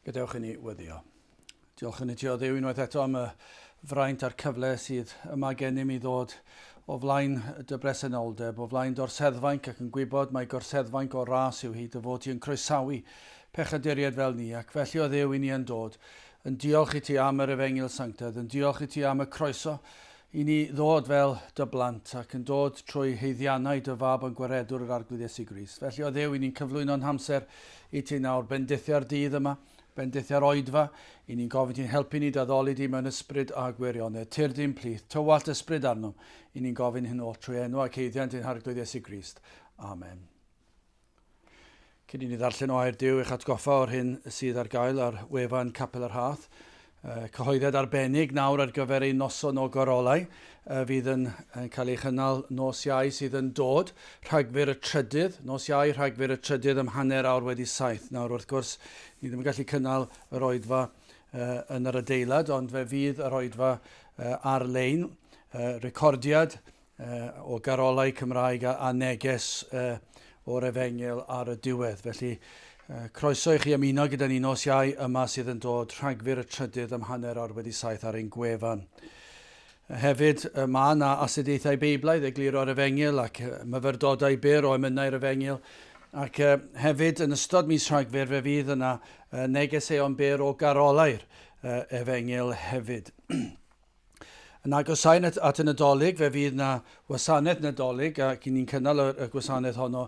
Gadewch i ni weddio. Diolch yn i ti o Dduw unwaith eto am y fraint a'r cyfle sydd yma gennym i ddod o flaen dy bresenoldeb, o flaen dorseddfainc ac yn gwybod mai gorseddfainc o ras yw hi, dy fod ti yn croesawu pechaduriaid fel ni, ac felly o Dduw i ni yn dod, yn diolch i ti am yr Efengyl Sanctaidd, yn diolch i ti am y croeso i ni ddod fel dy blant ac yn dod trwy haeddiannau dy fab a'n gwaredwr yr Arglwydd Iesu Grist. Felly o Dduw, i ni'n cyflwyno'n hamser i ti nawr, bendithia'r dydd yma, bendithia'r oedfa, i ni'n gofyn ti'n helpu ni d'addoli di mewn ysbryd a gwirionedd. Tyrd i'n plith, tywallt ysbryd arnom, i ni'n gofyn hyn oll trwy enw ac haeddiant ein Harglwydd Iesu Grist. Amen. Cyn i ni ddarllen o air Duw eich atgoffa o'r hyn sydd ar gael ar wefan Capel y Rhath, cyhoeddiad arbennig nawr ar gyfer ein noson o gorolau fydd yn cael ei chynnal nos Iau sydd yn dod, Rhagfyr y trydydd, nos Iau Rhagfyr y trydydd am 7:30. Nawr wrth gwrs, ni ddim yn gallu cynnal yr oedfa yn yr adeilad, ond fe fydd yr oedfa ar-lein, recordiad o garolau Cymraeg a, a neges o'r Efengyl ar y diwedd. Felly, croeso i chi ymuno gyda ni nos Iau yma sydd yn dod Rhagfyr y trydydd am 7:30 ar ein gwefan. Hefyd, mae yna astudiaethau Beiblaidd egluro'r Efengyl ac myfyrdodau byr o emynau'r Efengyl. Ac hefyd, yn ystod mis Rhagfyr, fe fydd yna negeseuon byr o garolau'r Efengyl hefyd. Yn agosáu at, at y Nadolig, fe fydd na wasanaeth Nadolig, ac i ni'n cynnal y, y gwasanaeth honno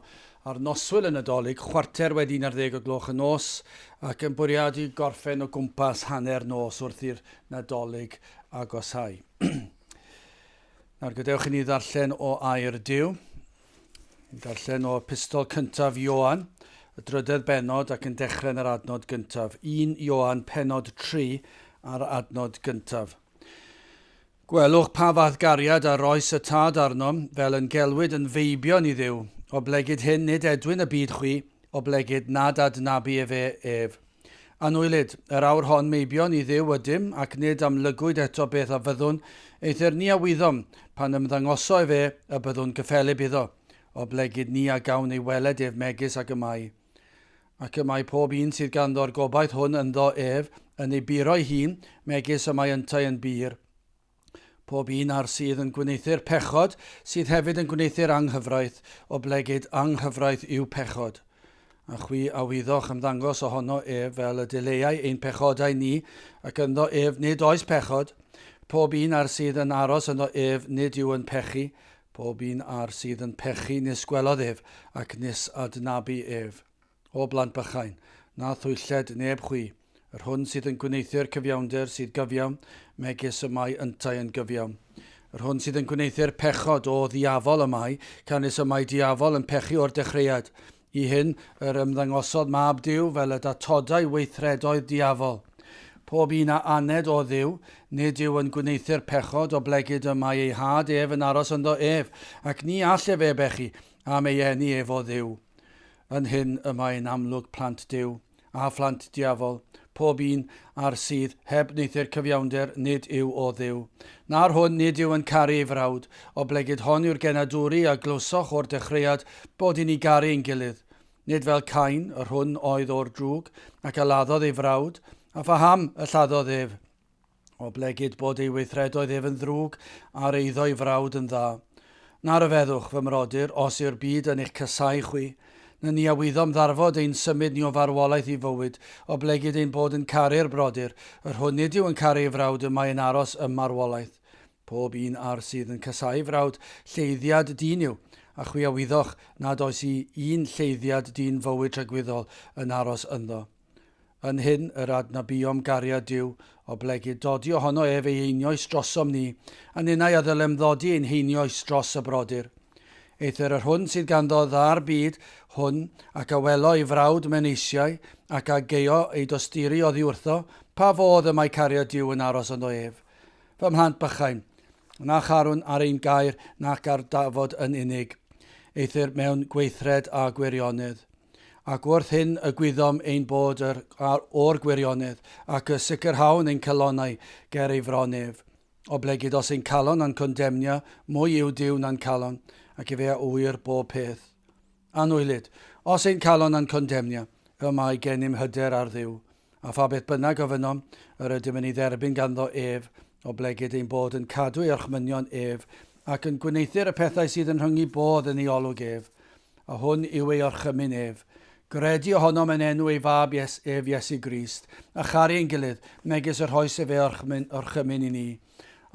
ar noswyl y Nadolig, 11:15 o gloch y nos, ac yn bwriadu gorffen o gwmpas hanner nos wrth i'r Nadolig agosáu. Nawr gadewch i ni ddarllen o air Duw. Darllen o epistol cyntaf Ioan, y drydedd bennod ac yn dechrau yn yr adnod gyntaf. 1 Ioan pennod 3 a'r adnod gyntaf. Gwelwch pa fath gariad a roes y Tad arnom, fel yn gelwid yn feibion i Dduw, oblegid hyn nid edwyn y byd chwi, oblegid nad adnabu efe ef. Anwylyd, yr awr hon meibion i Dduw ydym, ac nid amlygwyd eto beth a fyddwn, eithr ni a wyddom, pan ymddangoso efe, y byddwn gyffelyb iddo, oblegid ni a gawn ei weled ef megis ag y mae. Ac y mae pob un sydd ganddo'r gobaith hwn ynddo ef, yn ei buro ei hun, megis y mae yntau yn bur. Pob un a'r sydd yn gwneuthur pechod, sydd hefyd yn gwneuthur anghyfraith, oblegid anghyfraith yw pechod. A chwi a wyddoch ymddangos ohono ef fel y dileuai ein pechodau ni, ac ynddo ef nid oes pechod. Pob un a'r sydd yn aros ynddo ef nid yw yn pechu, Pob un a'r sydd yn pechu nis gwelodd ef, ac nis adnabu ef. O blant bychain, na thwylled neb chwi, yr hwn sydd yn gwneuthur cyfiawnder sydd gyfiawn, megis y mae yntau yn gyfiawn. Yr hwn sydd yn gwneuthur pechod, o ddiafol y mae, canys y mae diafol yn pechu o'r dechreuad. I hyn yr ymddangosodd Mab Duw fel y datodai weithredoedd diafol. Pob un a aned o Dduw, nid yw yn gwneuthur pechod, oblegid y mae ei had ef yn aros ynddo ef, ac ni all efe bechu am ei eni ef o Dduw. Yn hyn y mae'n amlwg plant Duw, a phlant diafol, pob un a'r sydd heb wneuthur cyfiawnder nid yw o Dduw. Na'r hwn nid yw yn caru ei frawd, oblegid hon yw'r genadwri a glywsoch o'r dechreuad, bod i ni garu ein gilydd. Nid fel Cain, yr hwn oedd o'r drwg, ac a laddodd ei frawd, a phaham y lladdodd ef? Oblegid bod ei weithredoedd ef yn ddrwg, a'r eiddo'i frawd yn dda. Na ryfeddwch, fy mrodyr, os yw'r byd yn eich casáu chwi. Na ni a wyddom ddarfod ein symud ni o farwolaeth i fywyd, oblegid ein bod yn caru'r brodyr, yr hwn nid yw yn caru ei frawd y mae yn aros ym marwolaeth. Pob un a'r sydd yn casáu ei frawd, lleiddiad dyn yw, a chwi a wyddoch nad oes i un lleiddiad dyn fywyd tragwyddol yn aros ynddo. Yn hyn yr adnabuom gariad Duw, oblegid dodi ohono ef ei einioes drosom ni, a ninnau a ddylem ddodi ein heinioes dros y brodyr. Eithr yr hwn sydd ganddo dda'r byd hwn, ac a welo ei frawd mewn eisiau, ac a geio ei dosturi oddi wrtho, pa fodd y mae cariad Duw yn aros ynddo ef? Fy mhlant bychain, na charwn ar ein gair nac ar dafod yn unig, eithr mewn gweithred a gwirionedd. Ac wrth hyn y gwyddom ein bod yr, o'r gwirionedd, ac y sicrhawn ein calonnau ger ei fron ef. Oblegid os ein calon a'n condemnia, mwy yw Duw na'n calon, ac efe a ŵyr bob peth. Anwylyd, os ein calon a'n condemnia, y mae gennym hyder ar Dduw. A pha beth bynnag ofynnom, yr ydym yn ei dderbyn ganddo ef, oblegid ein bod yn cadw ei orchmynion ef, ac yn gwneuthur y pethau sydd yn rhyngu bodd yn ei olwg ef. A hwn yw ei orchymyn ef, Gredu ohonom yn enw ei Fab Ies, ef Iesu Grist, a charu ein gilydd, megis y rhoes efe orchymyn, orchymyn i ni.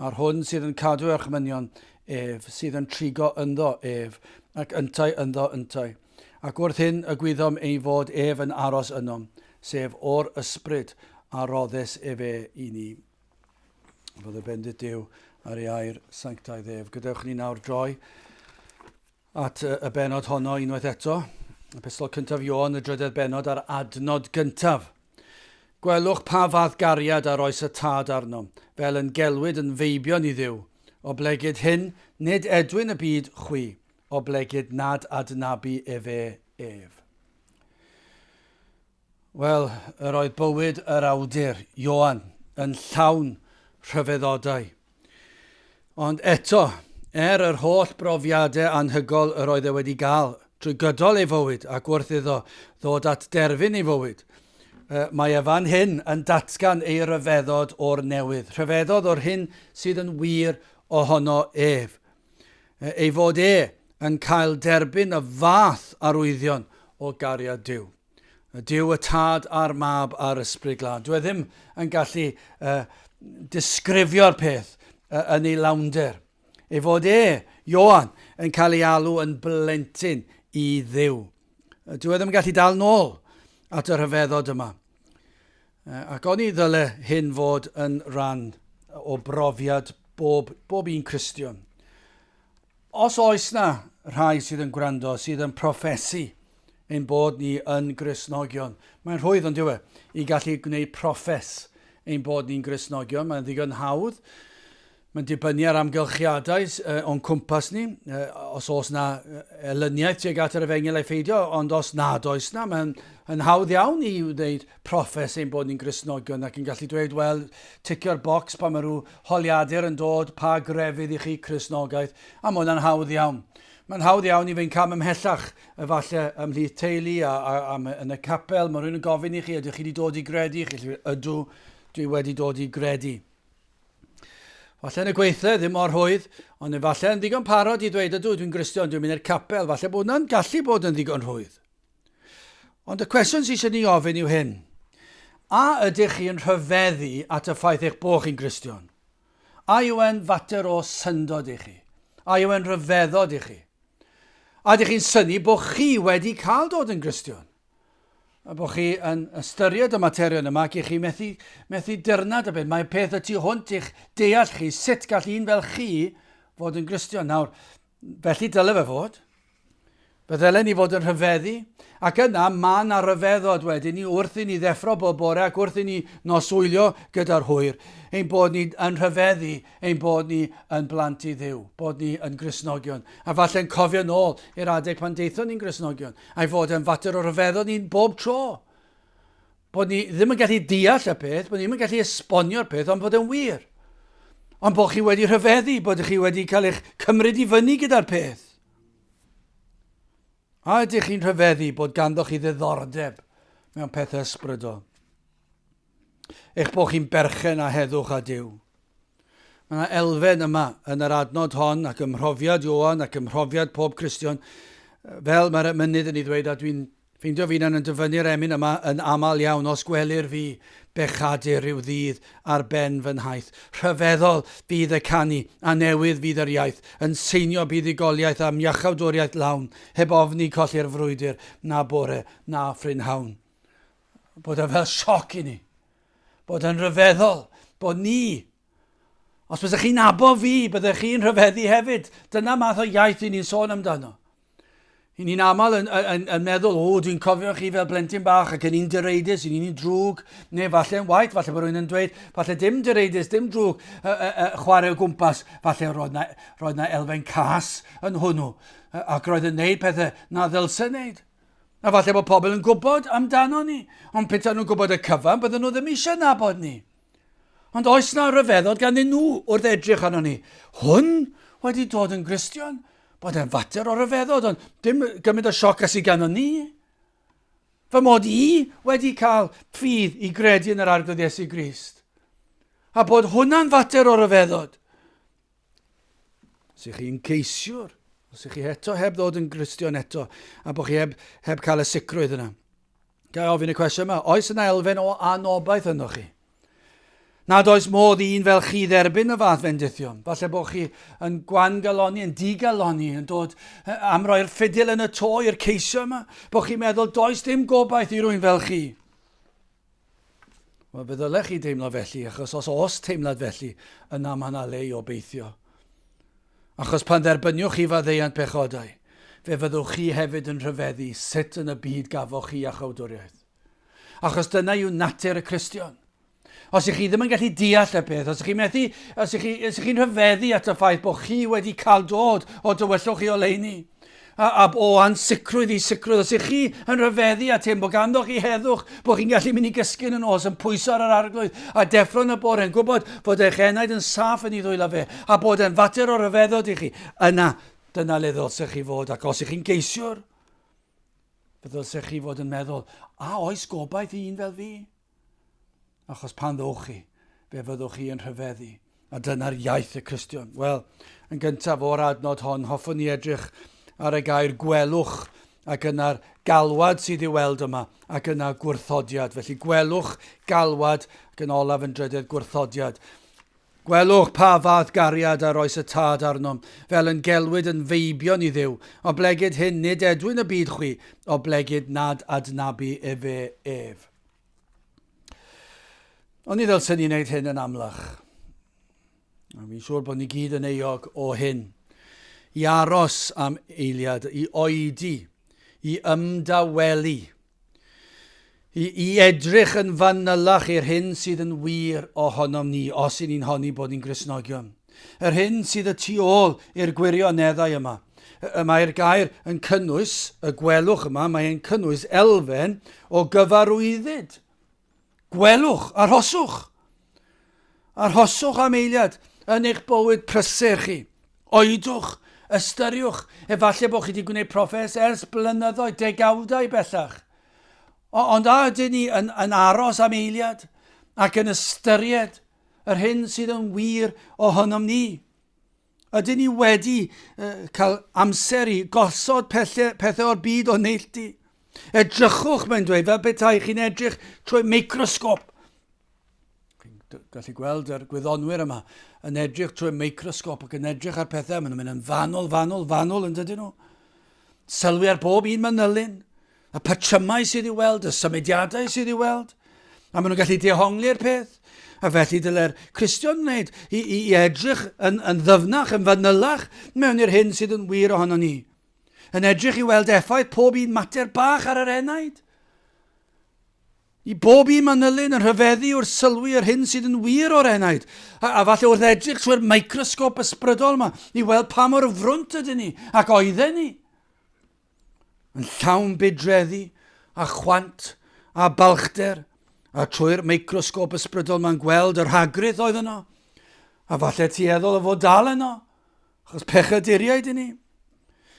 A'r hwn sydd yn cadw ei orchmynion ef, sydd yn trigo ynddo ef, ac yntau ynddo yntau. Ac wrth hyn y gwyddom ei fod ef yn aros ynom, sef o'r ysbryd a roddes efe i ni. Fod y bendith Duw ar ei air sanctaidd ef. Gadewch ni nawr droi at y benod honno unwaith eto. Epistol cyntaf Ioan, y drydedd benod a'r adnod gyntaf. Gwelwch pa fath gariad a roes y Tad arnom, fel yn gelwid yn feibion i Dduw, oblegid hyn nid edwyn y byd chwi, oblegid nad adnabu efe ef. Wel, yr oedd bywyd yr awdur, Ioan, yn llawn rhyfeddodau. Ond eto, er yr holl brofiadau anhygol yr oedd e wedi gael trwy gydol ei fywyd ac wrth iddo ddod at derfyn ei fywyd, mae e fan hyn yn datgan ei ryfeddod o'r newydd, rhyfeddod o'r hyn sydd yn wir ohono ef. Ei fod e yn cael derbyn y fath arwyddion o gariad Duw. Y Duw y Tad a'r Mab a'r Ysbryd Glân. Dwi e ddim yn gallu disgrifio'r peth yn ei lawnder. Ei fod e, Ioan, yn cael ei alw yn blentyn i Dduw. Dwi e ddim yn gallu dal nôl at y rhyfeddod yma. Ac oni ddyle hyn fod yn rhan o brofiad bob, bob un Cristion. Os oes 'na rhai sydd yn gwrando sydd yn proffesu ein bod ni yn Gristnogion, mae'n rhwydd ond yw e, i gallu gwneud proffes ein bod ni'n Gristnogion, mae'n ddigon hawdd. Mae'n dibynnu ar amgylchiadau o'n cwmpas ni, os oes na elyniaeth tuag at yr efengyl ei pheidio, ond os nad oes na, mae'n yn hawdd iawn i wneud proffes ein bod ni'n Gristnogion ac yn gallu dweud, wel, ticio'r bocs pan mae rhyw holiadur yn dod, pa grefydd i chi, Cristnogaeth, a mae hwnna'n hawdd iawn. Mae'n hawdd iawn i fynd cam ymhellach, efallai ymhlith teulu a, a, a yn y capel, mae rhywun yn gofyn i chi, ydych chi wedi dod i gredu? Chi'n dweud, ydw, dwi wedi dod i gredu. Falle yn y gweithle, ddim mor rhwydd, ond efallai yn ddigon parod i ddweud, ydw, dwi'n Gristion, dwi'n mynd i'r capel, falle bod hwnna'n gallu bod yn ddigon rhwydd. Ond y cwestiwn sydd eisiau ni ofyn yw hyn. A ydych chi yn rhyfeddu at y ffaith eich bod chi'n Gristion? A yw e'n fater o syndod i chi? A yw e'n rhyfeddod i chi? A ydych chi'n synnu bod chi wedi cael dod yn Gristion? A bod chi yn ystyried y materion yma ac i chi methu, methu dirnad y beth. Mae peth y tu hwnt i'ch deall chi sut gall un fel chi fod yn Gristion. Nawr, Felly dyle fe fod. Fe ddylen ni fod yn rhyfeddu, ac yna mae yna ryfeddod wedyn ni wrth i ni ddeffro bob bore ac wrth i ni noswylio gyda'r hwyr, ein bod ni yn rhyfeddu ein bod ni yn blant i Dduw, bod ni yn Gristnogion. A falle'n cofio nôl i'r adeg pan deithon ni'n Gristnogion, a'i fod e'n fater o ryfeddod ni'n bob tro. Bod ni ddim yn gallu deall y peth, bod ni ddim yn gallu esbonio'r peth, ond bod e'n wir. Ond bod chi wedi rhyfeddu, bod chi wedi cael eich cymryd i fyny gyda'r peth. A ydych chi'n rhyfeddu bod ganddo chi ddiddordeb mewn pethau ysbrydol? Eich bod chi'n berchen a heddwch a Duw. Mae yna elfen yma yn yr adnod hon ac ym mhrofiad Ioan ac ym mhrofiad pob Cristion, fel mae'r emynydd yn ei ddweud, a dwi'n Ffeindio fy hunan yn dyfynnu'r emyn yma yn aml iawn, os gwelir fi, bechadur rhyw ddydd ar ben fy nhaith. Rhyfeddol fydd y canu, a newydd fydd yr iaith, yn seinio buddugoliaeth am iachawdwriaeth lawn, heb ofni colli'r frwydr, na bore, na phrynhawn. Bod e fel sioc i ni. Bod e'n rhyfeddol bod ni. Os byddech chi'n nabo fi, byddech chi'n rhyfeddu hefyd. Dyna math o iaith i ni'n sôn amdano. I ni'n aml yn, yn, yn meddwl, o, dwi'n cofio chi fel blentyn bach ac yn un direidus, yn un drwg, neu falle yn waith, falle bod rhywun yn dweud, falle dim direidus, dim drwg, uh, uh, uh, chwarae o gwmpas, falle roedd na, roedd na elfen cas yn hwnnw, ac roedd yn neud pethau na ddylse wneud. A falle bod pobl yn gwybod amdano ni, ond petai nhw'n gwybod y cyfan, bydden nhw ddim eisiau nabod ni. Ond oes na ryfeddod ganddyn nhw wrth edrych arno ni? Hwn wedi dod yn Gristion? Bod e'n fater o ryfeddod, ond dim gymaint o sioc as i ganddo ni. Fy mod i wedi cael ffydd i gredu yn yr Arglwydd Iesu Grist. A bod hwnna'n fater o ryfeddod. Os ych chi'n ceisiwr, os ych chi eto heb ddod yn Gristion eto, a bod chi heb, heb cael y sicrwydd yna. Ga i ofyn y cwestiwn yma, oes yna elfen o anobaith ynddo chi? Nad oes modd i un fel chi dderbyn y fath fendithion. Falle bod chi yn gwangaloni, yn digaloni, yn dod am roi'r ffidil yn y to i'r ceisio yma. Bod chi'n meddwl, does dim gobaith i rwy'n fel chi. Wel, fe ddylech chi deimlo felly, achos os oes teimlad felly, yna mae yna le i obeithio. Achos pan dderbyniwch chi faddeuant pechodau, fe fyddwch chi hefyd yn rhyfeddu sut yn y byd gafoch chi iachawdwriaeth. Achos dyna yw natur y Cristion. Os ych chi ddim yn gallu deall y peth, os ych chi'n methu, os ych chi'n chi rhyfeddu at y ffaith bod chi wedi cael dod o dywyllwch i oleuni, a, a o ansicrwydd i sicrwydd, os ych chi yn rhyfeddu at hyn, bod ganddo chi heddwch, bod chi'n gallu mynd i gysgu yn y nos yn pwyso ar yr arglwydd, a deffro yn y bore yn gwybod fod eich enaid yn saff yn ei ddwylo fe, a bod e'n fater o ryfeddod i chi, yna, dyna le ddylsech chi fod, ac os ych chi'n geisiwr, fe ddylsech chi fod yn meddwl, a oes gobaith i un fel fi? Achos pan ddowch chi, fe fyddwch chi yn rhyfeddu. A dyna'r iaith y Cristion. Wel, yn gyntaf o'r adnod hon, hoffwn ni edrych ar y gair gwelwch ac yna'r galwad sydd i'w weld yma ac yna gwrthodiad. Felly gwelwch, galwad ac yn olaf yn drydedd gwrthodiad. Gwelwch pa fath gariad a roes y Tad arnom, fel yn gelwid yn feibion i Dduw, oblegid hyn nid edwyn y byd chwi, oblegid nad adnabu efe ef. Oni ddylsen ni wneud hyn yn amlach? A fi'n siŵr bod ni gyd yn euog o hyn. I aros am eiliad, i oedi, i ymdawelu, i, i edrych yn fanylach i'r hyn sydd yn wir ohonom ni, os y'n ni'n honni bod ni'n Gristnogion. Yr hyn sydd y tu ôl i'r gwirioneddau yma. Y mae'r gair yn cynnwys, y gwelwch yma, mae'n cynnwys elfen o gyfarwyddyd. Gwelwch, arhoswch. Arhoswch am eiliad yn eich bywyd prysur chi. Oedwch, ystyriwch, efallai bod chi wedi gwneud proffes ers blynyddoedd, degawdau bellach. O, ond a ydyn ni yn, yn aros am eiliad ac yn ystyried yr hyn sydd yn wir ohonom ni? Ydyn ni wedi uh, cael amser i gosod pethau, pethau o'r byd o neilltu? Edrychwch, mae'n dweud, fel petai chi'n edrych trwy microsgop. Chi'n gallu gweld yr gwyddonwyr yma yn edrych trwy microsgop ac yn edrych ar pethau. Maen nhw'n mynd yn fanwl, fanwl, fanwl yn dydyn nhw. Sylwi ar bob un manylyn. Y patrymau sydd i'w weld, y symudiadau sydd i'w weld, a maen nhw'n gallu dehongli'r peth. A felly dyle'r Cristion wneud i, i, i edrych yn, yn ddyfnach, yn fanylach mewn i'r hyn sydd yn wir ohono ni. Yn edrych i weld effaith pob un mater bach ar yr enaid. I bob un manylyn yn rhyfeddu wrth sylwi yr hyn sydd yn wir o'r enaid. A, a falle wrth edrych trwy'r microsgop ysbrydol yma i weld pa mor frwnt ydyn ni ac oedden ni. yn llawn budreddi a chwant a balchder, a trwy'r meicrosgop ysbrydol mae'n gweld y rhagrith oedd yno, a falle tueddol o fod dal yno, achos pechaduriaid i ni,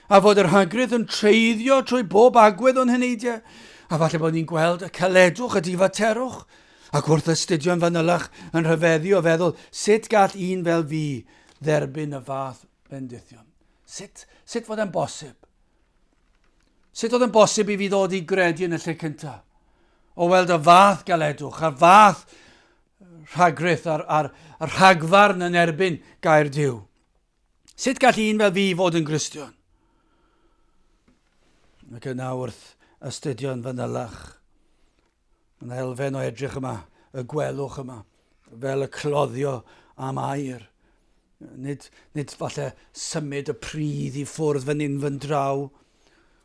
a fod y rhagrith yn treiddio trwy bob agwedd o'n heneidiau, a falle bod ni'n gweld y caledwch, y difaterwch, ac wrth astudio'n fanylach yn rhyfeddu o feddwl sut gall un fel fi dderbyn y fath bendithion. Sut, sut fod e'n bosib? Sut oedd yn bosib i fi ddod i gredu yn y lle cyntaf? O weld y fath galedwch, a'r fath rhagrith a'r, a'r, a'r rhagfarn yn erbyn gair Duw. Sut gall un fel fi fod yn Gristion? Ac yna wrth astudio'n fanylach, Mae yna elfen o edrych yma, y gwelwch yma, fel y cloddio am air. Nid, nid falle symud y pridd i ffwrdd fan hyn fan draw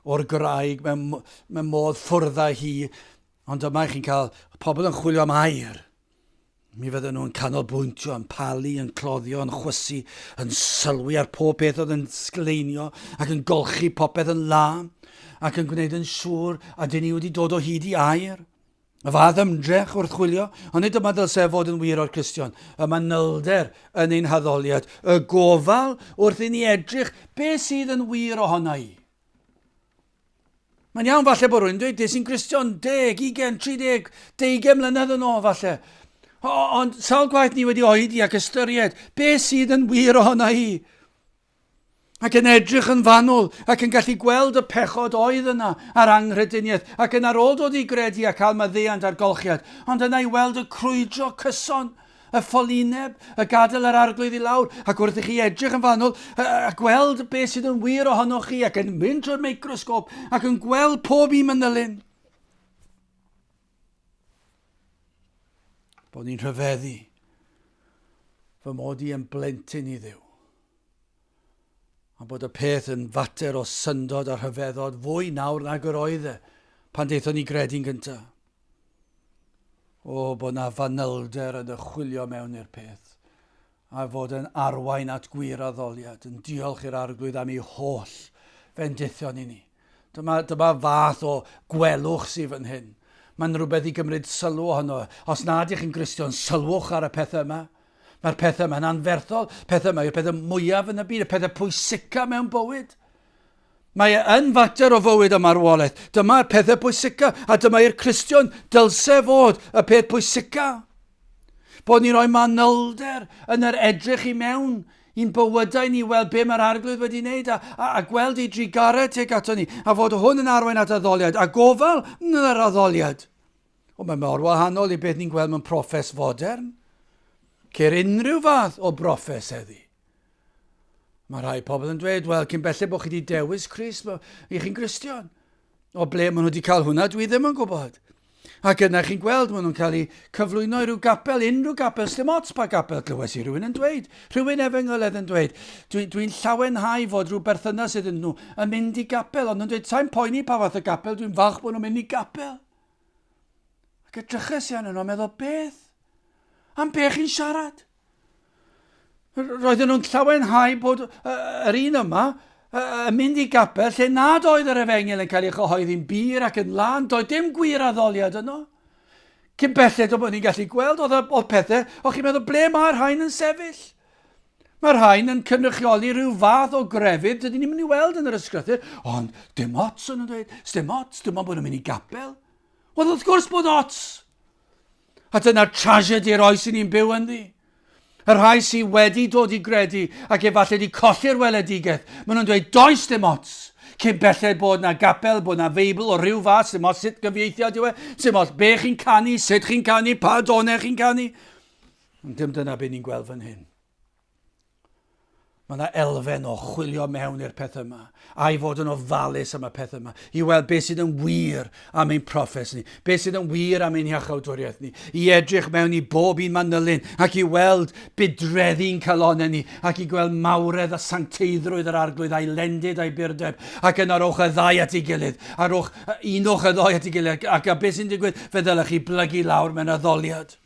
o'r graig mewn, mewn modd ffwrdd â hi, ond yma chi'n cael pobl yn chwilio am air. Mi fydden nhw'n canolbwyntio, yn palu, yn cloddio, yn chwysu, yn sylwi ar pob peth oedd yn sgleinio ac yn golchi popeth yn lân ac yn gwneud yn siŵr a dyn ni wedi dod o hyd i air. Y fath ymdrech wrth chwilio, ond nid dyma ddylse fod yn wir o'r Cristion. Y manylder yn ein haddoliad, y gofal wrth i ni edrych beth sydd yn wir ohona i. Mae'n iawn falle bod rhywun dweud, des i'n Gristion 10, 20, 30, 20 mlynedd yn ôl falle. O, ond sawl gwaith ni wedi oedi ac ystyried beth sydd yn wir ohono i. Ac yn edrych yn fanwl ac yn gallu gweld y pechod oedd yna a'r anghrediniaeth ac yn ar ôl dod i gredu a cael maddeuant a'r golchiad, ond yna i weld y crwydro cyson, y ffolineb, y gadael yr arglwydd i lawr, ac wrth i chi edrych yn fanwl a gweld beth sydd yn wir ohonoch chi ac yn mynd trwy'r meicrosgop ac yn gweld pob un manylyn. Bod ni'n rhyfeddu fy mod i yn blentyn i Dduw. A bod y peth yn fater o syndod a rhyfeddod fwy nawr nag yr oedd e pan daethon ni gredu'n gyntaf. O, bod na fanylder yn y chwilio mewn i'r peth, a fod yn arwain at gwir addoliad, yn diolch i'r Arglwydd am ei holl fendithion i ni. Dyma, dyma fath o gwelwch sydd fan hyn. Mae'n rhywbeth i gymryd sylw ohono. Os nad ydych chi'n Gristion, sylwch ar y pethau yma. Mae'r pethau yma'n anferthol, pethau yma yw'r pethau mwyaf yn y byd, y pethau pwysica mewn bywyd. Mae e yn fater o fywyd a marwolaeth. Dyma'r pethau pwysica, a dyma i'r Cristion dylse fod y peth pwysica. Bod ni'n rhoi manylder yn yr edrych i mewn i'n bywydau ni weld be mae'r Arglwydd wedi wneud a, a, a gweld ei drugaredd tuag ato ni, a fod hwn yn arwain at addoliad a gofal yn yr addoliad. Ond mae mor wahanol i beth ni'n gweld mewn proffes fodern. Ceir unrhyw fath o broffes heddi. Mae rhai pobl yn dweud, wel, cyn belled bod chi wedi dewis Crist, i chi'n Gristion. O ble maen nhw wedi cael hwnna, dwi ddim yn gwybod. Ac yna chi'n gweld, maen nhw'n cael eu cyflwyno i ryw gapel, unrhyw gapel, sdim ots pa gapel, glywes i rhywun yn dweud, rhywun efengyledd yn dweud, dwi'n dwi llawenhau fod rhyw berthynas iddyn nhw yn mynd i gapel, ond nhw'n dweud, sa'n poeni pa fath o gapel, dwi'n falch bod nhw'n mynd i gapel. Ac edryches i arnyn nhw a meddwl, beth? Am be chi'n siarad? Roedden nhw'n llawenhau bod yr un yma yn mynd i gapel lle nad oedd yr efengyl yn cael ei chyhoeddi'n bur ac yn lân, doedd dim gwir addoliad yno. Cyn belled o bod ni'n gallu gweld, oedd, oedd pethau, o'ch chi'n meddwl, ble mae'r rhain yn sefyll? Mae'r rhain yn cynrychioli rhyw fath o grefydd dydyn ni'n mynd i weld yn yr ysgrythur, ond dim ots, o'n nhw'n dweud, dim ots, dim ond bod nhw'n mynd i gapel. Wel, wrth gwrs bod ots! A dyna'r tragedi'r oes i ni'n byw ynddi. Y rhai sydd wedi dod i gredu ac efallai wedi colli'r weledigaeth, maen nhw'n dweud does dim ots. Cyn belled bod na gapel, bod na Feibl o rhyw fath, dim ots sut gyfieithiad yw e, dim ots be chi'n canu, sut chi'n canu, pa donau chi'n canu. Ond dim dyna be ni'n gweld fan hyn. Mae yna elfen o chwilio mewn i'r peth yma, a'i fod yn ofalus am y peth yma, i weld beth sydd yn wir am ein proffes ni, beth sydd yn wir am ein hiachawdwriaeth ni, i edrych mewn i bob un manylyn ac i weld budreddi'n calonau ni, ac i gweld mawredd a sancteiddrwydd yr arglwydd a'i lendid a'i burdeb, ac yna rowch y ddau at ei gilydd, a rowch unwch y ddau at ei gilydd, ac, ac a beth sy'n digwydd, fe ddylech chi blygu lawr mewn addoliad.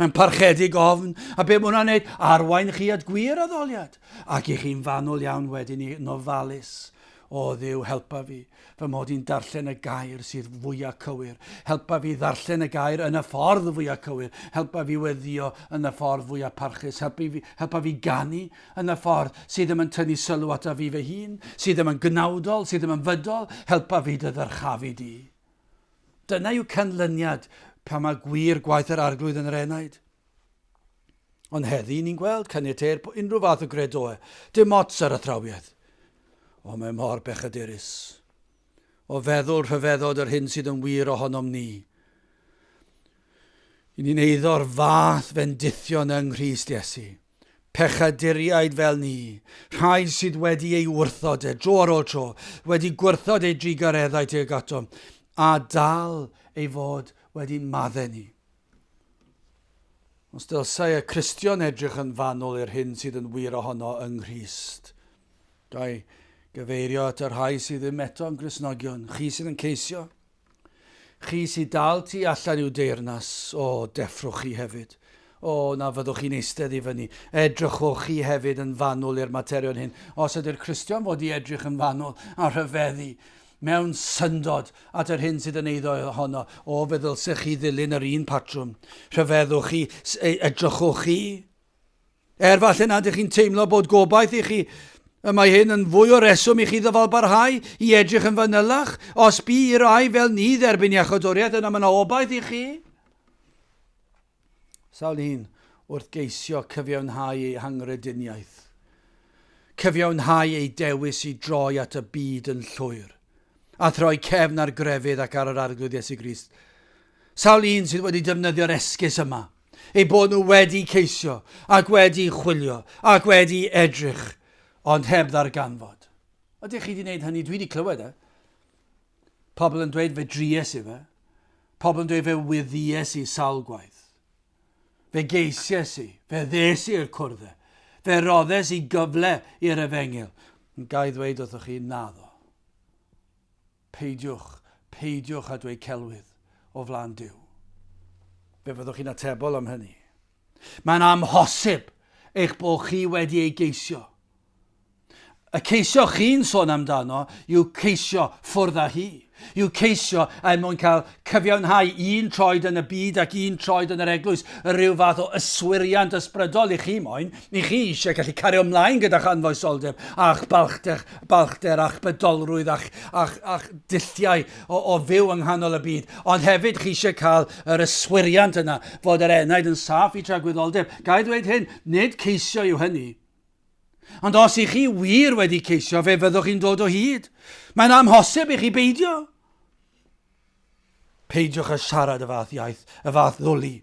Mae'n parchedig ofn, a be mae hwnna'n neud? Arwain chi at gwir addoliad. Ac i chi'n fanwl iawn wedyn i yn ofalus. O Dduw, helpa fi, fy mod i'n darllen y gair sydd fwyaf cywir. Helpa fi ddarllen y gair yn y ffordd fwyaf cywir. Helpa fi weddio yn y ffordd fwyaf parchus. Helpa fi, helpa fi ganu yn y ffordd sydd ddim yn tynnu sylw ata fi fy hun, sydd ddim yn gnawdol, sydd ddim yn fydol. Helpa fi dy ddyrchafu di. Dyna yw canlyniad pan mae gwir gwaith yr Arglwydd yn yr enaid. Ond heddi ni'n gweld caniateir unrhyw fath o gredoau, dim ots ar athrawiaeth. O, mae mor bechadurus. O feddwl rhyfeddod yr hyn sydd yn wir ohonom ni. I ni'n eiddo'r fath fendithion yng Nghrist Iesu. Pechaduriaid fel ni, rhai sydd wedi ei wrthod e dro ar ôl tro, wedi gwrthod ei drugareddau tuag atom, a dal ei fod wedi maddau ni. Os dylsai y Cristion edrych yn fanwl i'r hyn sydd yn wir ohono yng Nghrist. Ga i gyfeirio at y rhai sydd ddim eto yn Gristnogion, chi sydd yn ceisio. Chi sydd dal tu allan i'w deyrnas, o, deffrwch chi hefyd. O, na fyddwch chi'n eistedd i fyny. Edrychwch chi hefyd yn fanwl i'r materion hyn. Os ydy'r Cristion fod i edrych yn fanwl a rhyfeddu mewn syndod at yr hyn sydd yn eiddo ohono, o, fe ddylsech chi ddilyn yr un patrwm. Rhyfeddwch chi, edrychwch chi. Er falle nad ych chi'n teimlo bod gobaith i chi, Y mae hyn yn fwy o reswm i chi ddyfalbarhau i edrych yn fanylach. Os bu i rai fel ni dderbyn iachawdwriaeth, yna mae yna obaith i chi. Sawl un wrth geisio cyfiawnhau ei hangrediniaeth, cyfiawnhau ei dewis i droi at y byd yn llwyr, a throi cefn ar grefydd ac ar yr Arglwydd Iesu Grist. Sawl un sydd wedi defnyddio'r esgus yma, eu bod nhw wedi ceisio ac wedi chwilio ac wedi edrych, ond heb ddarganfod. Ydych chi wedi gwneud hynny? Dwi wedi clywed e. Pobl yn dweud fe dries i fe. Pobl yn dweud fe wyddies i sawl gwaith. Fe geisies i, fe ddes i i'r cwrdd e. Fe roddes i gyfle i'r efengyl. Ga i ddweud wrthoch chi, naddo. Peidiwch, peidiwch â dweud celwydd o flaen Duw. Fe fyddwch chi'n atebol am hynny. Mae'n amhosib eich bod chi wedi ei geisio. Y ceisio chi'n sôn amdano yw ceisio ffwrdd â hi. Yw ceisio er mwyn cael cyfiawnhau un troed yn y byd ac un troed yn yr eglwys, rhyw fath o yswiriant ysbrydol i chi moyn, i chi eisiau gallu cario ymlaen gyda'ch anfoesoldeb a'ch balchder, balchder a'ch bydolrwydd a'ch, a'ch, a'ch dulliau o, o fyw yng nghanol y byd. Ond hefyd chi eisiau cael yr yswiriant yna fod yr enaid yn saff i tragwyddoldeb. Ga i ddweud hyn, nid ceisio yw hynny. Ond os i chi wir wedi ceisio, fe fyddwch chi'n dod o hyd. Mae'n amhosib i chi beidio. Peidiwch â siarad y fath iaith, y fath ddwli.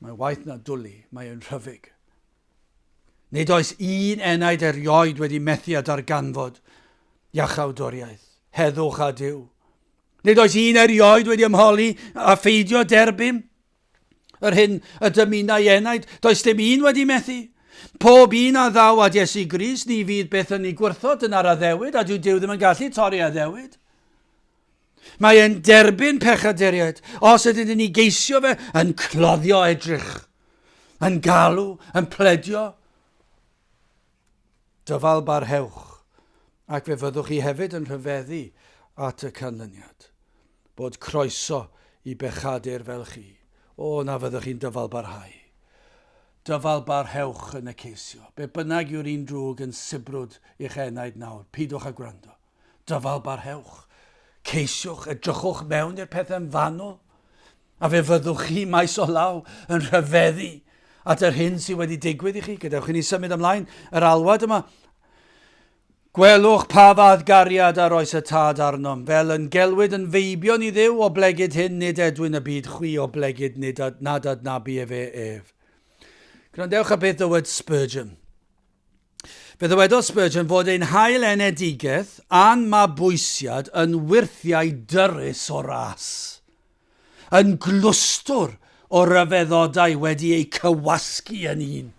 Mae waeth na dwli, mae yn rhyfyg. Nid oes un enaid erioed wedi methu â darganfod iachawdwriaeth, heddwch a Duw. Nid oes un erioed wedi ymholi a pheidio derbyn Yr hyn y dymunai enaid, does dim un wedi methu. Pob un a ddaw at Iesu Grist, ni fydd byth yn ei gwrthod, dyna'r addewid, a dyw Duw ddim yn gallu torri addewid. Mae e'n derbyn pechaduriaid, os ydyn ni'n ei geisio fe, yn cloddio edrych, yn galw, yn pledio. Dyfal barhewch, ac fe fyddwch chi hefyd yn rhyfeddu at y canlyniad. Bod croeso i bechadur fel chi. O, na fyddwch chi'n dyfal barhau. Dyfal barhewch yn y ceisio. Be bynnag yw'r un drwg yn sibrwd i'ch enaid nawr, pidwch â gwrando. Dyfal barhewch. Ceisiwch, edrychwch mewn i'r pethau'n fanwl. A fe fyddwch chi maes o law yn rhyfeddu at yr hyn sydd wedi digwydd i chi. Gadewch i ni symud ymlaen yr alwad yma. Gwelwch pa fath gariad a roes y tad arnom, fel yn gelwid yn feibion i Dduw, oblegid hyn nid edwyn y byd chwi, oblegid nid ad, nad adnabu efe ef. Gwrandewch ar beth ddywed Spurgeon. Fe ddywedodd Spurgeon fod ein hail-enedigaeth a'n mabwysiad yn wyrthiau dyrys o ras, yn glwstwr o ryfeddodau wedi eu cywasgu yn un.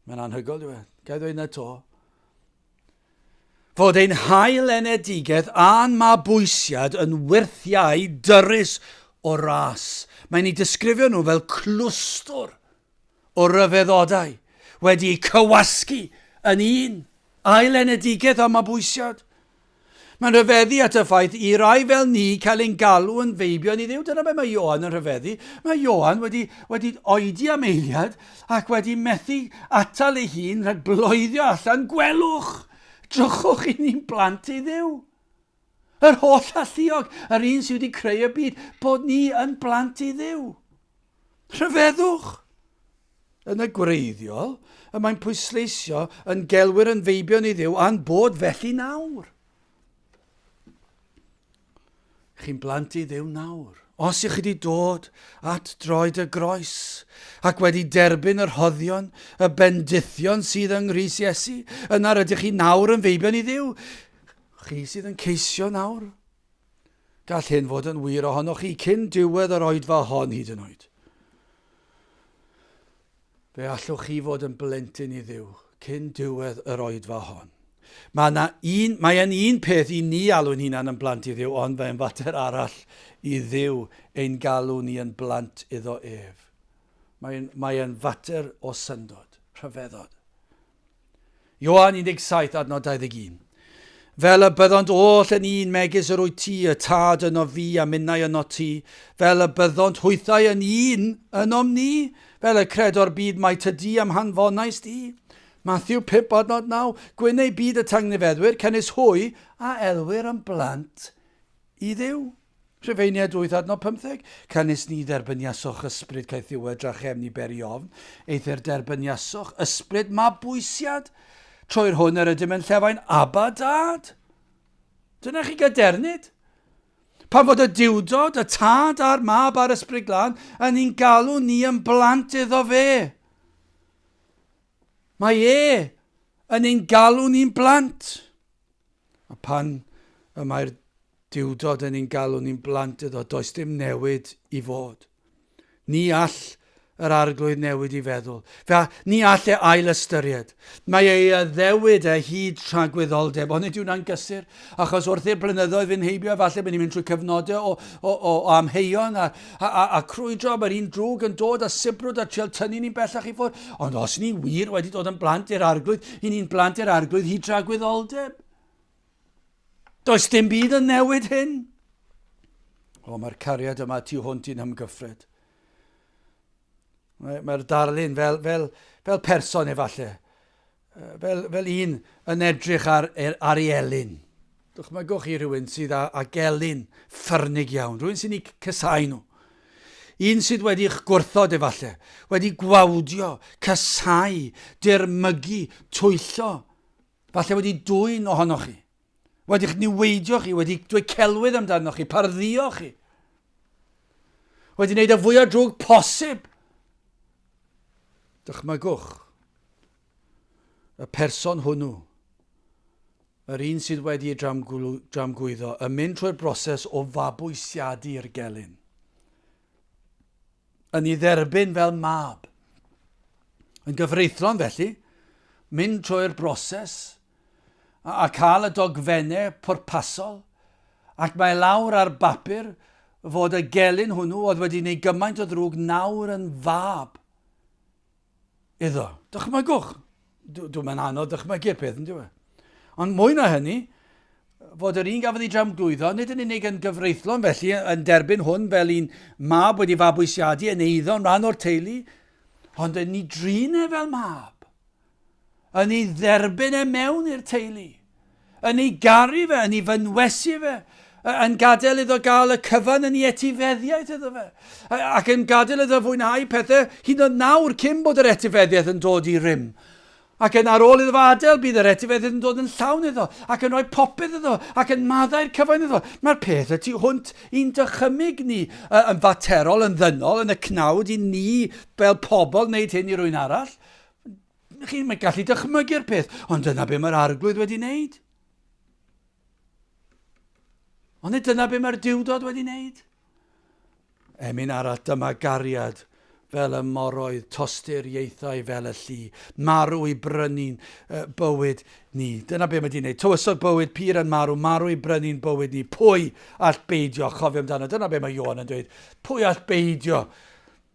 Mae'n anhygoel, dyw e? Ga i ddweud 'na 'to? Fod ein hail-enedigaeth a'n mabwysiad yn wyrthiau dyrys o ras. Mae'n eu disgrifio nhw fel clwstwr o ryfeddodau wedi eu cywasgu yn un, ail-enedigaeth a mabwysiad. Mae'n rhyfeddu at y ffaith i rai fel ni cael ein galw yn feibion i Dduw. Dyna be mae Ioan yn rhyfeddu. Mae Ioan wedi, wedi oedi am eiliad ac wedi methu atal ei hun rhag bloeddio allan, gwelwch, drychwch i ni'n blant i Dduw. Yr holl alluog, yr un sydd wedi creu y byd, bod ni yn blant i Dduw. Rhyfeddwch! Yn y gwreiddiol, y mae'n pwysleisio yn gelwir yn feibion i Dduw a'n bod felly nawr. Chi'n blant i Dduw nawr. Os ych chi wedi dod at droed y groes ac wedi derbyn y rhoddion, y bendithion sydd yng Nghrist Iesu, yna rydych chi nawr yn feibion i Dduw. Chi sydd yn ceisio nawr. Gall hyn fod yn wir ohonoch chi cyn diwedd yr oedfa hon hyd yn oed. Fe allwch chi fod yn blentyn i Dduw cyn diwedd yr oedfa hon. Mae yna un, mae e'n un peth i ni alw'n hunan yn blant i Dduw, ond mae'n fater arall i Dduw ein galw ni yn blant iddo ef. Mae'n mae e'n fater o syndod, rhyfeddod. Ioan 17, adnod 21. Fel y byddont oll yn un, megis yr wyt ti, y Tad ynof fi, a minnau ynot ti, fel y byddont hwythau yn un ynom ni, fel y credo'r byd mai tydi a'm hanfonais di. Matthew 5 adnod 9, Gwyn eu byd y tangnefeddwyr, canys hwy a elwir yn blant i Dduw. Rhufeiniaid 8 adnod 15, Canys ni dderbyniasoch ysbryd caethiwed drachefn i beri ofn, eithr derbyniasoch ysbryd mabwysiad, trwy'r hwn yr ydym yn llefain, Abba Dad. Dyna chi gadernid. Pan fod y Duwdod, y Tad a'r Mab a'r Ysbryd Glân yn ein galw ni yn blant iddo fe. Mae e yn ein galw ni'n blant. A pan y mae'r Duwdod yn ein galw ni'n blant iddo, does dim newid i fod. Ni all yr Arglwydd newid i feddwl. Fe, ni all e ail ystyried. Mae ei addewid e hyd tragwyddoldeb, ond nid yw'n gysur, achos wrth i'r blynyddoedd fynd heibio, efallai bod ni'n mynd trwy cyfnodau o, o, o, o amheuon a, a, a, a crwydro, mae'r un drwg yn dod a sibrwd a trial tynnu ni'n bellach i ffwrdd. Ond os ni wir wedi dod yn blant i'r Arglwydd, i ni'n blant i'r Arglwydd hyd tragwyddoldeb. Does dim byd yn newid hyn. O, mae'r cariad yma tu hwnt i'n hymgyffred. Mae'r mae darlun fel, fel, fel person efallai, fel, fel un yn edrych ar, er, ar ei elyn. Dychmygwch chi rhywun sydd â, â gelyn ffyrnig iawn, rhywun sy'n ei cysau nhw. Un sydd wedi'ch gwrthod efallai, wedi gwawdio, casau, dirmygu, twyllo, Falle wedi dwyn ohonoch chi. Wedi'ch niweidio chi, wedi dweud celwydd amdanoch chi, pardduo chi. Wedi wneud y fwyaf drwg posib. Dychmygwch y person hwnnw, yr un sydd wedi ei dramgwyddo, yn mynd trwy'r broses o fabwysiadu'r gelyn. yn ei dderbyn fel mab. Yn gyfreithlon felly, mynd trwy'r broses a, a cael y dogfennau pwrpasol, ac mae lawr ar bapur fod y gelyn hwnnw oedd wedi gwneud gymaint o ddrwg nawr yn fab iddo. Dychmygwch! Dwi'n mynd anodd dychmygu'r peth, yn dwi? Ond mwy na hynny, fod yr un gafodd ei dramglwyddo, nid yn unig yn gyfreithlon felly, yn derbyn hwn fel un mab wedi fabwysiadu yn eiddo yn rhan o'r teulu, ond yn ei drin e fel mab, yn ei dderbyn e mewn i'r teulu, yn ei garu fe, yn ei fynwesu fe, yn gadael iddo gael y cyfan yn ei etifeddiaeth iddo fe, ac yn gadael iddo fwynhau pethau hyd yn oed nawr cyn bod yr etifeddiaeth yn dod i rym. Ac yn ar ôl iddo fe adael, bydd yr etifeddiaeth yn dod yn llawn iddo, ac yn rhoi popeth iddo, ac yn maddau'r cyfan iddo. Mae'r peth y tu hwnt i'n dychymyg ni, yn faterol, yn ddynol, yn y cnawd i ni fel pobl wneud hyn i rywun arall. Chi'n gallu dychmygu'r peth, ond dyna be mae'r Arglwydd wedi wneud. Ond nid dyna be mae'r Duwdod wedi wneud. Emyn arall, dyma gariad fel y moroedd, tostur ieithau fel y llu, marw i brynu'n bywyd ni. Dyna be mae wedi wneud. Tywysog bywyd pur yn marw, marw i brynu'n bywyd ni. Pwy all beidio chofio amdano? Dyna be mae Ioan yn dweud. Pwy all beidio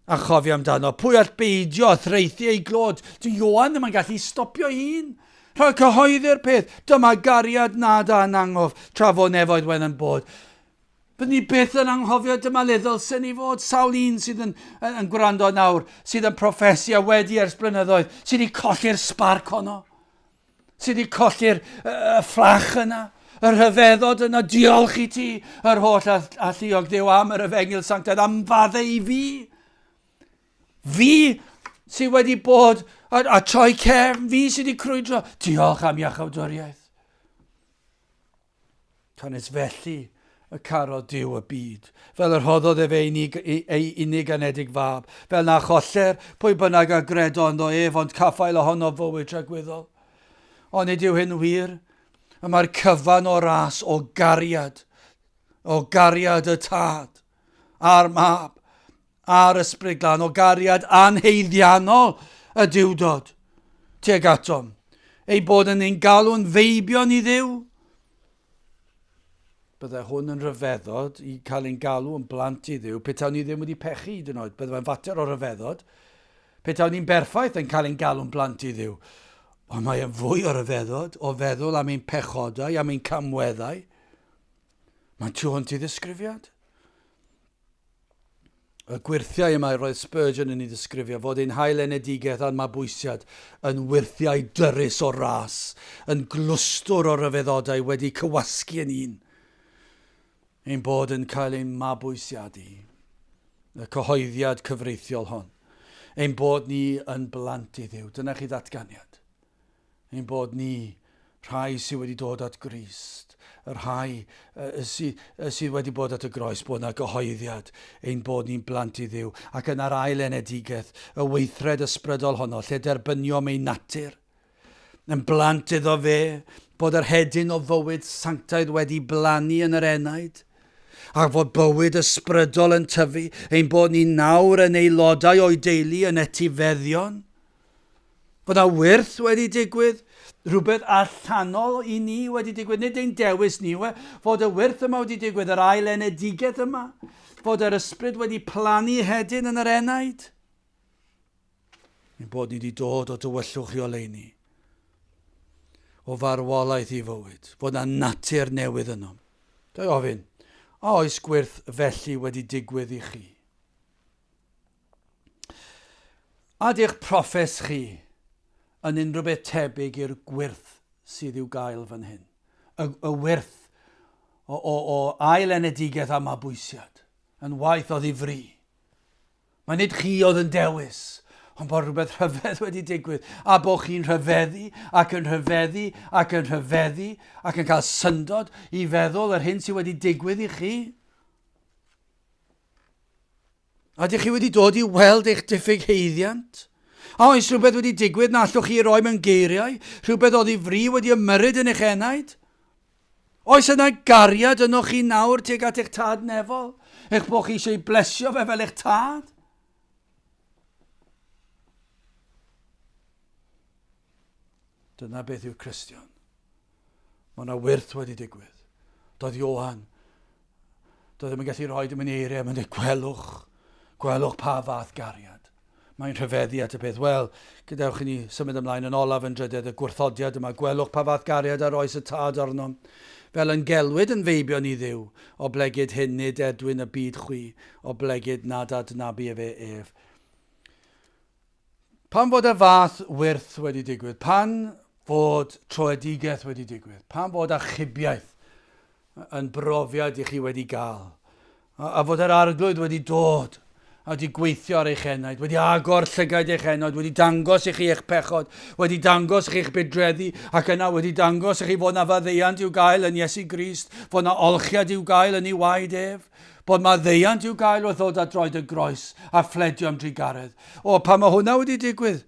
a chofio amdano? Pwy all beidio a thraethu ei glod? Dwi Ioan ddim yn gallu stopio ei hun. Rhaid cyhoeddi'r peth. Dyma gariad nad a'n angof, tra fo nefoedd wen yn bod. Byddwn ni byth yn anghofio dyma le ddylsen ni fod. Sawl un sydd yn, yn, yn gwrando nawr, sydd yn proffesu a wedi ers blynyddoedd, sydd wedi colli'r sbarc honno, sydd wedi colli'r uh, fflach yna, y rhyfeddod yna, diolch i ti, yr holl alluog Dduw am yr efengyl sanctaidd, am faddau i fi. Fi sydd wedi bod a, a troi cefn, fi sydd wedi crwydro, diolch am iachawdwriaeth. Canys felly y carodd Duw y byd, fel y rhoddodd ef ei unig, ei unig anedig fab, fel na choller pwy bynnag a gredo ynddo ef, ond caffael ohono fywyd tragwyddol. Ond nid yw hyn wir. Y mae'r cyfan o ras o gariad, o gariad y tad a'r mab a'r Ysbryd Glân, o gariad anhaeddiannol y Duwdod tuag atom, ei bod yn ein galw'n feibion i Dduw. Byddai hwn yn rhyfeddod i cael ein galw yn blant i Dduw, petawn ni ddim wedi pechu hyd yn oed. Byddai fe'n fater o ryfeddod. Petawn ni'n berffaith yn cael ein galw'n blant i Dduw. Ond mae e'n fwy o ryfeddod o feddwl am ein pechodau, am ein camweddau. Mae'n tu hwnt i ddisgrifiad. Y gwyrthiau yma roedd Spurgeon yn ei ddisgrifio fod ein hail-enedigaeth a'n mabwysiad yn wyrthiau dyrys o ras, yn glwstwr o ryfeddodau wedi cywasgu yn un. Ein bod yn cael ein mabwysiadu. Y cyhoeddiad cyfreithiol hon. Ein bod ni yn blant i Dduw. Dyna chi ddatganiad. Ein bod ni, rhai sydd wedi dod at Grist, y rhai sydd, sydd wedi bod at y groes, bod yna gyhoeddiad ein bod ni'n blant i Dduw, ac yna'r ail enedigaeth, y weithred ysbrydol honno, lle derbyniom ein natur, yn blant iddo fe, bod yr hedyn o fywyd sanctaidd wedi blannu yn yr enaid, a fod bywyd ysbrydol yn tyfu, ein bod ni nawr yn aelodau o'i deulu yn etifeddion, Bod 'na wyrth wedi digwydd, rhywbeth allanol i ni wedi digwydd, nid ein dewis ni yw e, fod y wyrth yma wedi digwydd, yr ail enedigaeth yma, fod yr ysbryd wedi plannu hedyn yn yr enaid. Ein bod ni wedi dod o dywyllwch i oleuni, o farwolaeth i fywyd, fod na natur newydd yno. Ga i ofyn, a oes gwyrth felly wedi digwydd i chi? A ydy'ch proffes chi yn unrhyw beth tebyg i'r gwyrth sydd i'w gael fan hyn? Y, y wyrth o, o, o ail enedigaeth a mabwysiad, yn waith o ddifri. Mae nid chi oedd yn dewis, ond bod rhywbeth rhyfedd wedi digwydd, a bod chi'n rhyfeddu ac yn rhyfeddu ac yn rhyfeddu ac yn cael syndod i feddwl yr hyn sydd wedi digwydd i chi. A ydych chi wedi dod i weld eich diffyg haeddiant? A oes rhywbeth wedi digwydd na allwch chi roi mewn geiriau? Rhywbeth oddi fri wedi ymyrryd yn eich enaid? Oes yna gariad ynoch chi nawr tuag at eich tad nefol? Eich bod chi eisiau blesio fe fel eich tad? Dyna beth yw'r Cristion. Mae yna wyrth wedi digwydd. Doedd Ioan, doedd ddim yn gallu rhoi dim yn eiriau, mae'n dweud, gwelwch, gwelwch pa fath gariad. Mae'n rhyfeddu at y peth. Wel, gadewch i ni symud ymlaen yn olaf yn drydedd y gwrthodiad yma. Gwelwch pa fath gariad a roes y tad arnom. Fel yn gelwid yn feibion i Dduw, oblegid hyn nid edwyn y byd chwi, oblegid nad adnabu efe ef. Pan fod y fath wyrth wedi digwydd, pan fod troedigaeth wedi digwydd, pan fod achubiaeth yn brofiad i chi wedi gael, a, a fod yr arglwydd wedi dod a wedi gweithio ar eich enaid, wedi agor llygaid eich enaid, wedi dangos i chi eich pechod, wedi dangos i chi eich budreddi, ac yna wedi dangos i chi fod na faddeuant i'w gael yn Iesu Grist, fod na olchiad i'w gael yn ei waed ef. Bod maddeuant i'w gael wrth ddod at droed y groes a phledio am drugaredd. O, pan mae hwnna wedi digwydd?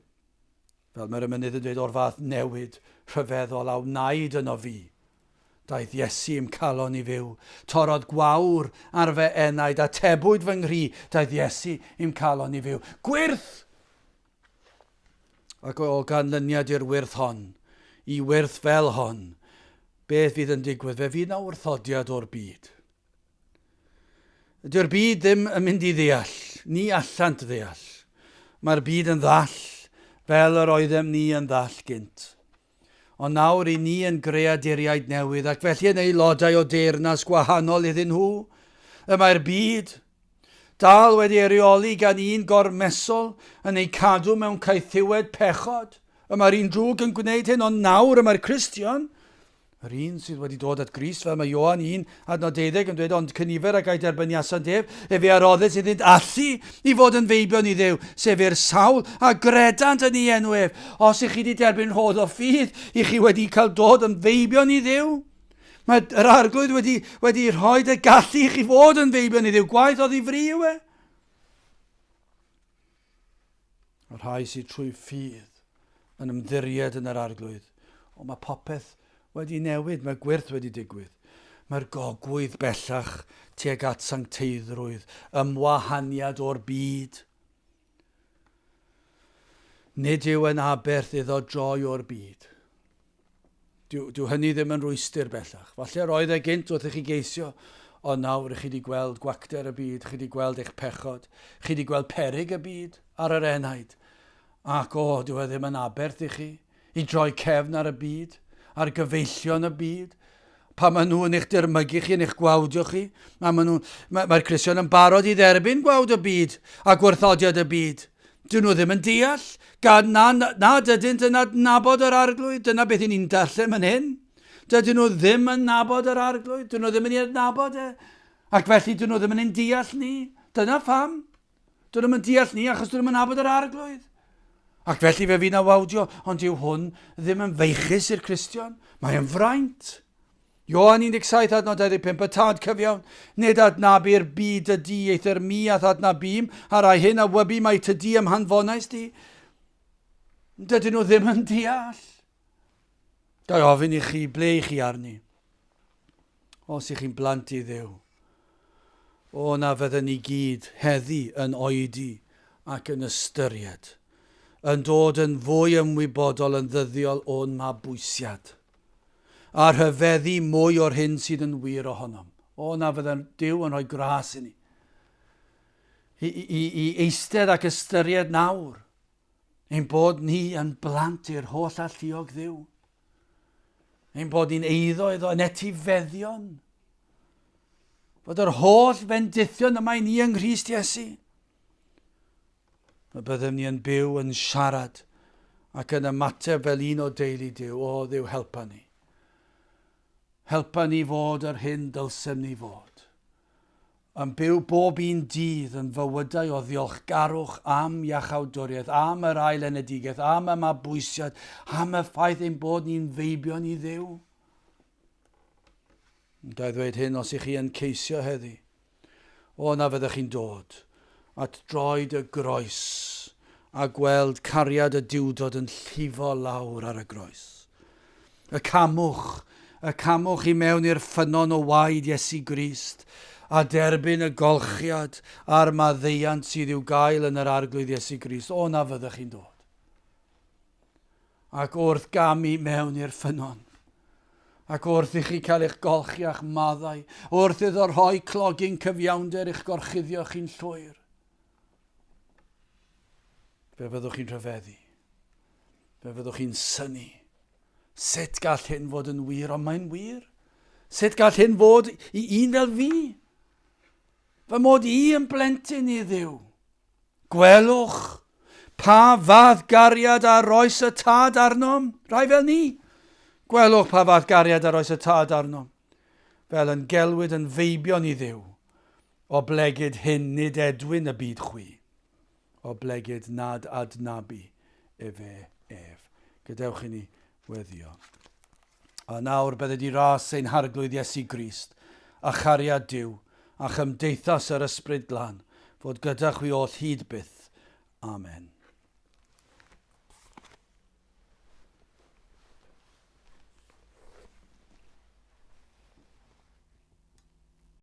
Fel mae'r emynydd yn dweud, o'r fath newid rhyfeddol a wnaed yno fi. Daeth Iesu i'm calon i fyw, torrodd gwawr ar fy enaid, atebwyd fy nghri, daeth Iesu i'm calon i fyw. Gwyrth! Ac o ganlyniad i'r wyrth hon, i wyrth fel hon, beth fydd yn digwydd? Fe fydd na wrthodiad o'r byd. Dyw'r byd ddim yn mynd i ddeall. Ni allant ddeall. Mae'r byd yn ddall, fel yr oeddem ni yn ddall gynt. Ond nawr i ni yn greaduriaid newydd ac felly yn aelodau o deyrnas gwahanol iddyn nhw. Y mae'r byd, dal wedi ei reoli gan un gormesol, yn eu cadw mewn caethiwed pechod. Y mae'r un drwg yn gwneud hyn, ond nawr y mae'r Cristion, Yr un sydd wedi dod at Grist, fel mae Ioan 1, adnod 12 yn dweud, ond cynifer ag a'i derbyniasant ef, efe a roddes iddynt allu i fod yn feibion i Dduw, sef i'r sawl a gredant yn ei enw ef. Os ych chi wedi derbyn rhodd o ffydd, i chi wedi cael dod yn feibion i Dduw. Mae yr arglwydd wedi, wedi rhoi y gallu i chi fod yn feibion i Dduw. Gwaith oddi fri yw e. Y rhai sydd trwy ffydd yn ymddiried yn yr Arglwydd. O, mae popeth wedi newid, mae gwyrth wedi digwydd. Mae'r gogwydd bellach tuag at sancteiddrwydd, ymwahaniad o'r byd. Nid yw yn aberth iddo droi o'r byd. Dyw, dyw hynny ddim yn rwystr bellach. Falle roedd e gynt wrth i chi geisio, ond nawr chi wedi gweld gwacter y byd, chi wedi gweld eich pechod, chi wedi gweld perig y byd ar yr enaid. Ac o, dyw e ddim yn aberth i chi, i droi cefn ar y byd, ar gyfeillion y byd. Pan maen nhw yn eich dirmygu chi, yn eich gwawdio chi, mae maen nhw, mae'r mae Cristion yn barod i dderbyn gwawd y byd a gwrthodiad y byd. Dyn nhw ddim yn deall, gan na, nad ydynt yn adnabod yr arglwydd. Dyna beth i ni'n darllen fan hyn. Dydyn nhw ddim yn nabod yr arglwydd, dyn nhw ddim yn ei adnabod e. Ac felly dyn nhw ddim yn ein deall ni. Dyna pham. Dyn nhw'n deall ni achos dyn nhw'n nabod yr arglwydd. Ac felly fe fi'n awawdio, ond yw hwn ddim yn feichus i'r Cristion. Mae yn fraint. Ioan 17 adnod 25, y tad cyfiawn, nid adnabu'r byd y di, eithr mi a'th adnabûm, a rai hyn a wybu mai ty di a'm hanfonais di. Dydyn nhw ddim yn deall. Ga i ofyn i chi, ble i chi arni? Os i chi'n blant i Dduw, o na fydden ni gyd heddi yn oedi ac yn ystyried, yn dod yn fwy ymwybodol yn ddyddiol o'n mabwysiad, a rhyfeddu mwy o'r hyn sydd yn wir ohonom. O na fydden Duw yn rhoi gras i ni. I, i, i eistedd ac ystyried nawr Ein bod ni yn blant i'r holl alluog Dduw. Ein bod ni'n eiddo iddo yn etifeddion. Fod yr holl fendithion yma i ni yng Nghrist Iesu. Y byddem ni yn byw yn siarad ac yn ymateb fel un o deulu Duw. O, Dduw, helpa ni. Helpa ni fod yr hyn dylsem ni fod. Yn byw bob un dydd yn fywydau o ddiolchgarwch am iachawdwriaeth, am yr ail enedigaeth, am y mabwysiad, am y ffaith ein bod ni'n feibion i Dduw. Ga i ddweud hyn os ych chi yn ceisio heddi. O, na fyddech chi'n dod at droed y groes a gweld cariad y Duwdod yn llifo lawr ar y groes. Y camwch, y camwch i mewn i'r ffynnon o waed Iesu Grist, a derbyn y golchiad a'r maddeuant sydd i'w gael yn yr Arglwydd Iesu Grist. O, na fyddech chi'n dod. Ac wrth gamu mewn i'r ffynnon, ac wrth i chi cael eich golchi a'ch maddau, wrth iddo rhoi clogyn cyfiawnder i'ch gorchuddio chi'n llwyr, fe fyddwch chi'n rhyfeddu. Fe fyddwch chi'n synnu. Sut gall hyn fod yn wir? Ond mae'n wir. Sut gall hyn fod i un fel fi? Fy mod i yn blentyn i Dduw. Gwelwch pa fath gariad a roes y tad arnom, rhai fel ni. Gwelwch pa fath gariad a roes y tad arnom, fel yn gelwid yn feibion i Dduw, oblegid hyn nid edwyn y byd chwi, oblegid nad adnabu efe ef. Gadewch i ni weddio. A nawr bydded i ras ein Harglwydd Iesu Grist, a chariad Duw, a chymdeithas yr Ysbryd Glân, fod gyda chwi oll hyd byth. Amen.